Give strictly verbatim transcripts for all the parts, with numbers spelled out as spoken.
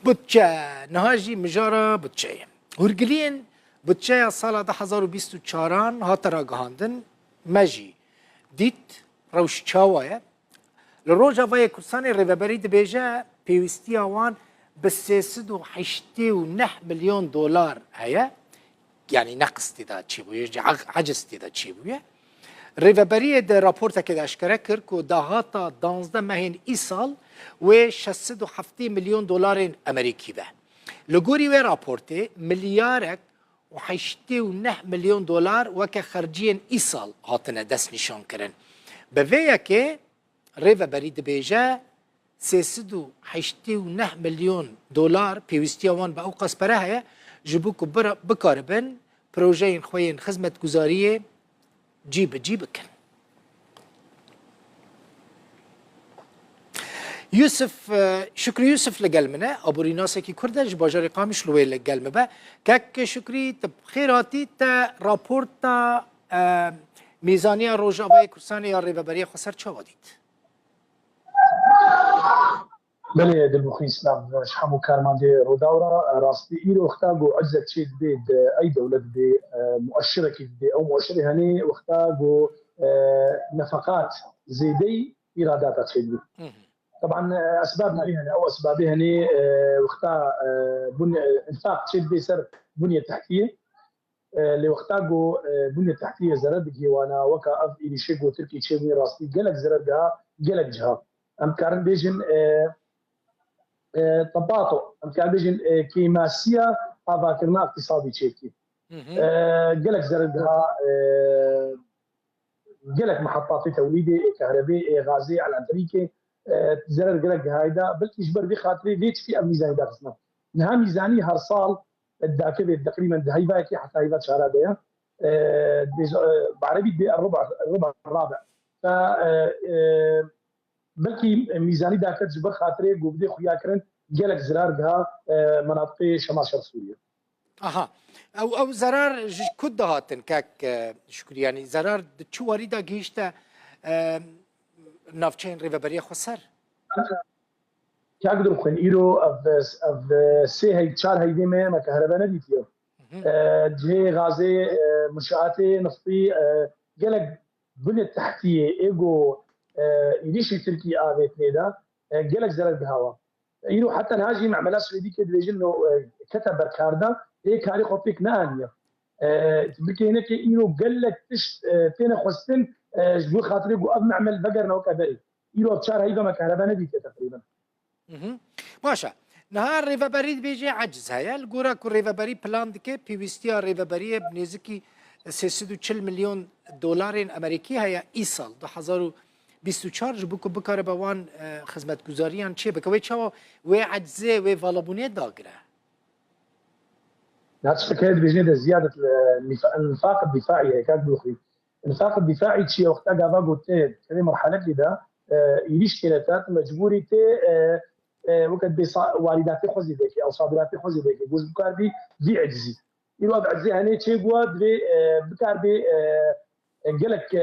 Budçe, niha jî mijara budçeyê. Hûrgiliyên budçeya sala du hezar û bîst û çaran hate ragihandin, me jî dît rewş çawa ye. Li Rojavayê Kurdistanê rêveberî dibêje pêwîstiya wan bi sê sed û heştê û neh milyon dolar heye. Yanî neqis tê de çêbûye, ac-, eciz tê de çêbûye. Rêveberiyê di raportekê de eşkere kir ku dahata danzdeh mehên îsal wê şeş sed û heftê milyon dolarên Amerîkî be. Li gorî wê raportê milyarek û heştê û neh milyon dolar weke xerciyên îsal hatine destnîşankirin. Bi vê yekê rêveberî dibêje sê sed û heştê û neh milyon dolar pêwîstiya wan bi ew qas pere heye ji bo ku bira-, bikaribin projeyên xwe yên xizmetguzariyê cî bi cî bikin. Yusuf, e, Şükrü Yusuf li gel min e, aborînasekî Kurd e, ji bajarê Qamişlo wê li gel min be. Kek Şükrü, tu bi xêr hatî, te raporta, e, mîzaniya Rojavayê Kurdistanê ya Rêveberiya Xweser çawa dît? Belê, Dilbixwîn, silav ji hemû karmandê Rûdaw re. Rastî îro wexta ku ecizek çê dibê di ey dewlet dibê, e, mueşirekî dibê. Ew mueşirê henê wexta ku, e, nefeqat zêdeyî îradata çêdibî. Hı hı. Teban, e, esbab navî hene. Ew esbabê henê, e, wexta, e, bun-, e, infaq çêdibê ser bunyê tehtiyê. E, lê wexta ku, e, bunyê tehtiyê zerer digihê wana, weka ev êrîşê ku Tirkî çêbûyî rastî gelek zerer diha, gelek ciha. Em dikarin bêjin, e, e, tebato, em dikarin bêjin, e, kêmasiya avakirina iqtîsadî çêdikî. Hı hı. E, gelek zerer diha, e, gelek mehetatê tewlîdê, ê kehrebê, ê gazê, elektrîkê, e, zerer gelek gihayda. Belkî ji ber vê xatirê vê tiştî ev mîzanî daxistin. Niha mîzanî her sal, e, dakeve teqrîben di heyva yekê heta heyva çara de ye. E, dibêje, e, bi erebî dibê ruba, ruba rabe. Te, e, e, belkî mîzanî daket ji ber xatirê ku bidê xuyakirin gelek zirar diha, e, menatiqê Şemal Şerq Sûriye. Aha. Ew, ew zerar ji ku dihatin kek, e, Şukrî? Yanî zerar di çi warî de gihîşte, e, navçeyên Rêveberiya Xweser? Kak Dilxwîn, îro ev, ev sê hey, çar heydê me, me kehrebe nedîtiye. Hı hı. E, cihê gazê, e, munşeatê niftî, e, gelek binê tehtiyê, ê ku, e, êrîşî Tirkî avêtinê de, e, gelek zerer dihawa. Îro heta niha jî memela Swêdî ke dibêjin no, e, kete berkarda, ê karê xwe pêk neaniye. E, bikê hinekê îro gelek tişt, e, têne xwestin, e, ji bo xatirê ku ev memel vegerine weke berê. Îro ev çar heyva me kehrebe nedîtiye teqrîben. Mhm. Baş e. Niha rêveberî dibêje eciz heye. Li gora ku rêveberî plan dike, pêwîstiya rêveberiyê bi nêzikî sê sed û çil milyon dolarên Amerîkî heye îsal, du hezar û bîst û çar, ji bo ku bikaribe wan, e, xizmetguzariyan çê bike. Wê çawa wê ecizê, wê valabûnê dagire? Niha tiştek heye dibêjin de ziyadet, e, nîfa-, nifaq dîfaî heye, kak Dilxwîn. Nifaq dîfaî çi ye? Wexta gava ku tê, tê merhelekê de, e, êrîş têne ket, mecbûrî tê, e, e, weke dibê sa-, warîdatê xwe zêde ke, ew sadîratê xwe zêde ke, goş bikarbî vî ecizî. Îro ev ecizê henê çê bûye, divê, e, bikarbê, e, e, gelek, e,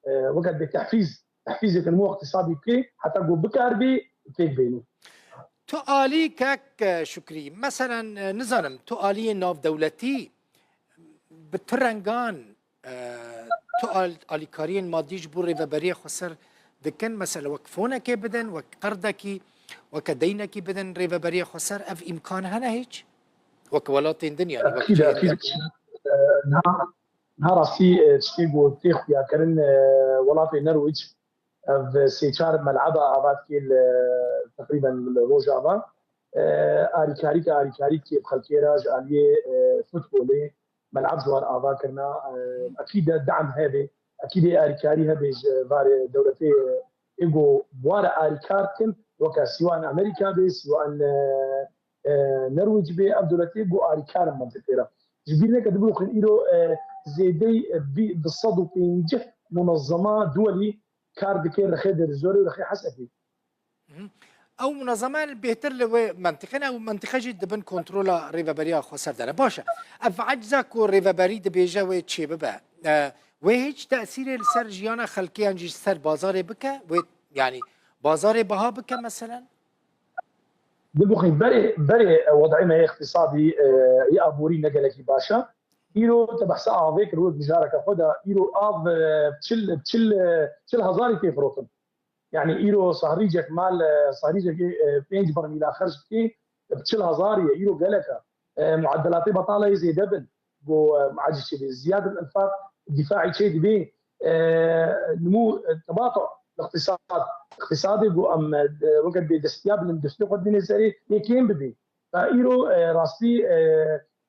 e, weke dibê tehfîz, tehfîzê nimo iqtîsadî bikê, heta ku bikarbê pêk bênî. Tu alî kek, e, Şukrî, meselen, e, nizanim, tu aliyê navdewletî bi tu rengan, e, tu al-, alîkariyên madî ji bo Rêveberiya Xweser dikin, mesela wek fonekê bidin, wek qerdekî, weke deynekî bidin Rêveberiya Xweser, ev îmkan hene hîç? Wek welatên din, yanî wek Ekîd e, ekîd e. Niha, niha rastî, e, tiştê ku tê xuyakirin, e, welatê Norwîc, ev sê çar meleba ava dikê li, teqrîben li Rojava. E, arîkarî ke arîkarî dikê bi xelkê re ji aliyê, e, futbolê meleb ji wan ava kirina. E, ekîd e dam hebe, ekîd ê arîkarî hebe ji varê dewletê, e, ê ku bi wan re arîkar dikin, weke sîwan Amerîka be, sîwan, e, e, Norwêc be, ev dewletê ku arîkar in mentiqê re. Ji bîr neke, Dilxwîn, îro, e, zêdey, e, vî du sed û pêncî munezema duwelî kar dike rexê Derizorê û rexê Hesefê. Mhm. Ew munezeme bêhtir li wê mentiqê ne, ew mentiqe jî di bin kontrola Rêveberiya Xweser de ne. Baş e. Ev ecza ku rêveberî dibêje wê çêbibe, e, wê hîç tesîrê li ser jiyana xelkê yan jî ser bazarê bike? Wê, yanî bazarê biha bike meselen? Dilbixwîn, berê, berê wed'ê me yê iqtîsadî, e, yê aborî ne gelekî baş e. Îro te behsa avê kir, wek mijareke xwe de, îro av, e, çil, çil, e, çil hezarî tê firotin. Yani îro sahrîcek mal, e, sahrîcekê, e, pênc bermîla xerc dikê, bi çil hezarî ye, îro gelek e. E, muedelatê betalayê zêde bin. Go, e, muacî çêdibê. Ziyad el-infaq difaî çêdibê. E, nimû, e, tebatu iqtisad. Iqtisadê go em, e, weke bê destiyab bin, destê xwe dibîne serê, yê kêm bibê. E, îro, e, rastî, e,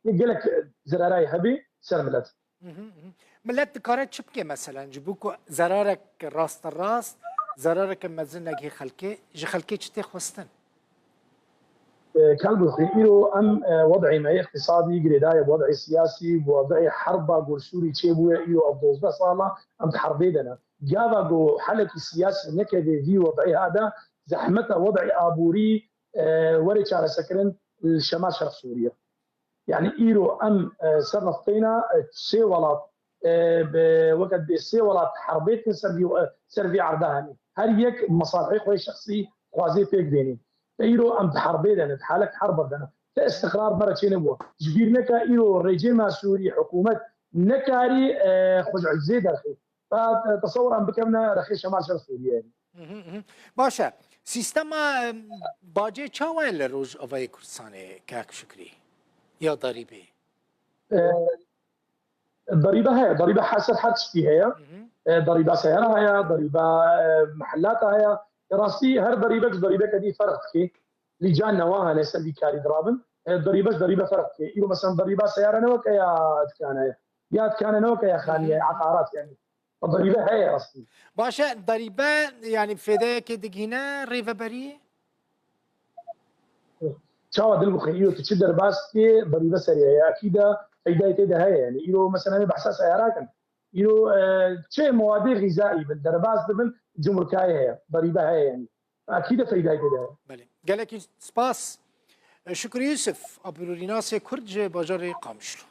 yê gelek zerarayê hebê ser milet. Mhm, mhm. Millet dikare çi bike meselen? Ji bo ku zerarek rasterast, zerareke mezin negihê xelkê, ji xelkê çi tê xwestin? E, Kal Burxî, îro em, e, wed'ê me yê iqtisadî girêdayî bi wed'ê siyasî, bi wed'ê herba ku li Sûrî çêbûye, îro ev dozdeh sal e em di herbê de ne. Gava ku helekî siyasî nekeve vî wed'ê ha de, zehmet e wed'ê aborî, e, were çareserkirin li Şemal Şerq Sûriye. Yani îro em, e, ser nefteyn e, sê welat, e, bi, weke dibê sê welat herbê dikin ser vî, e, ser vî erda hemî. Her yek mesalihê xwe yê şexsî dixwazê pêk bênî. Te îro em di herbê de ne, di halek herba de ne. Te istiqrar me re çênebû. Ji bîr neke îro rejîma Sûrî, hikûmet nekarî, e, xwe ji ecizê derxî. Te, te, tesewir em bikevine rexê Şemal Şer Sûriye. Mhm, mhm. Baş e. Sîstema, em, bacê çawa ye li Rojavayê Kurdistanê, kak Şukrî? Ya darîbê? E, Darîbe heye. Darîbe her ser her tiştî heye. Mhm. E, darîba seyara heye, darîba, e, mehellata heye. Rastî her darîbek ji darîbeke dî ferq dike. Lîcan newa hene ser vî karî dirabin. E, darîbe ji darîbe ferq dike. Îro mesela darîba seyara ne weke ya dikane ye. Ya dikane ne weke ya xaniye, eqarat yani. Darîbe heye rastî. Baş e, darîbe, yani fêdeyekê digihîne rêveberî? Çawa Dilbixwîn, îro tu çi derbas dikê, darîbe serî heye. Ekîd e, feydayê tê de heye. Yani îro mesela em ê behsa seyara kin. Îro, e, çi mewadê xîzaî bin, derbas dibin, cumhurkayê heye. Darîbe heye yani. Ekîd e, feydayê tê de heye. Belê. Gelekî spas. Şukrî Yusuf, aborînasê Kurd ji bajarê Qamişlo.